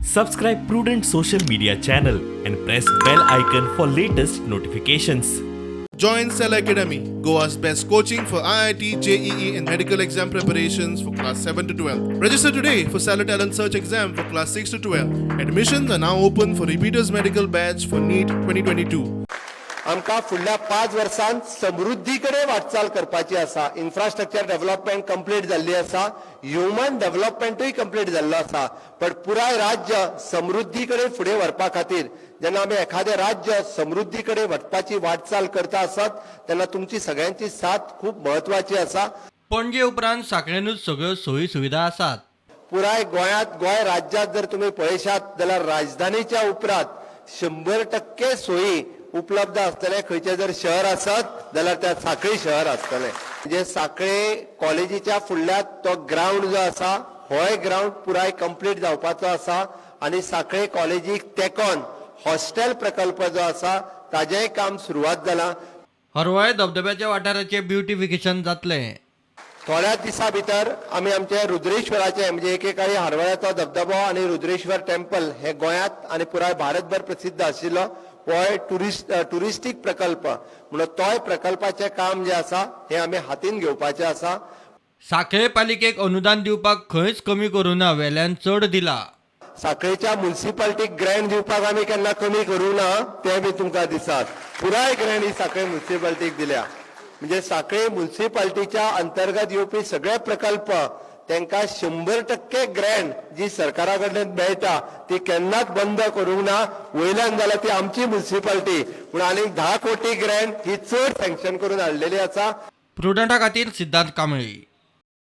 Subscribe Prudent social media channel and press bell icon for latest notifications. Join Cell Academy, Goa's best coaching for IIT, JEE, and medical exam preparations for class 7 to 12. Register today for Salah Talent Search exam for class 6 to 12. Admissions are now open for repeaters medical batch for NEET 2022. आमकां फुडल्या 5 वर्सांत समृद्धी कडेन वाटचाल करपाची आसा. Infrastructure development complete जाल्ली आसा, human डेव्हलपमेंटूय complete जाल्लो आसा, पण पुराय राज्य समृद्धी कडेन फुडें व्हरपा खातीर जेन्ना आमी एखादें राज्य समृद्धी कडेन वचपाची वाटचाल करता आसत तेन्ना तुमची सगळ्यांची साथ खूब म्हत्वाची आसा. पणजे उपरांत सांखळेनूच सगळ्यो सोयी सुविधा आसात. पुराय गोंयांत, गोंय राज्यांत जर तुमी पळयशात जाल्यार राजधानीच्या उपरांत 100% सोयी उपलब्ध आसतले खंयचें जर शहर आसत जाल्यार त्या सांखळी शहर आसतलें. म्हणजे सांखळे कॉलेजीच्या फुडल्या तो ग्रावंड जो आसा होय ग्रावंड पुराय कंप्लीट जावपाचो आसा आनी सांखळे कॉलेजीक तेंकोन हॉस्टेल प्रकल्प जो आसा ताजेंय काम सुरवात जालां. हरवळे धबधब्याच्या वाठाराचें ब्युटिफिकेशन जातलें. थोड्याच दिसां भितर आमी आमचे रुद्रेश्वराचे, म्हणजे एकेकाळी हरवळ्याचो धबधबो आनी रुद्रेश्वर टेम्पल हे गोंयांत आनी पुराय भारतभर प्रसिद्ध आशिल्लो होय ट्युरिस्टीक प्रकल्प म्हणून तोय प्रकल्पाचें काम जें आसा हें आमी हातीन घेवपाचें आसा. सांखळे पालिकेक अनुदान दिवपाक खंयच कमी करूं ना, वेल्यान चड दिला. सांखळेच्या मुन्सिपाल्टीक ग्रँट दिवपाक आमी केन्ना कमी करूं ना, तें बी तुमकां दिसात. पुराय ग्रँट ही सांखळे मुन्सिपाल्टीक दिल्या. म्हणजे सांखळे मुन्सिपाल्टीच्या अंतर्गत येवपी सगळे प्रकल्प तांकां 100% ग्रँट जी सरकारा कडल्यान मेळटा ती केन्नाच बंद करूंक ना. वयल्यान जाल्यार ती आमची मुन्सिपाल्टी म्हूण आनीक 10 कोटी ग्रँट ही चड सँक्शन करून हाडलेली आसा. प्रुडंटा खातीर सिद्धांत कांबळी.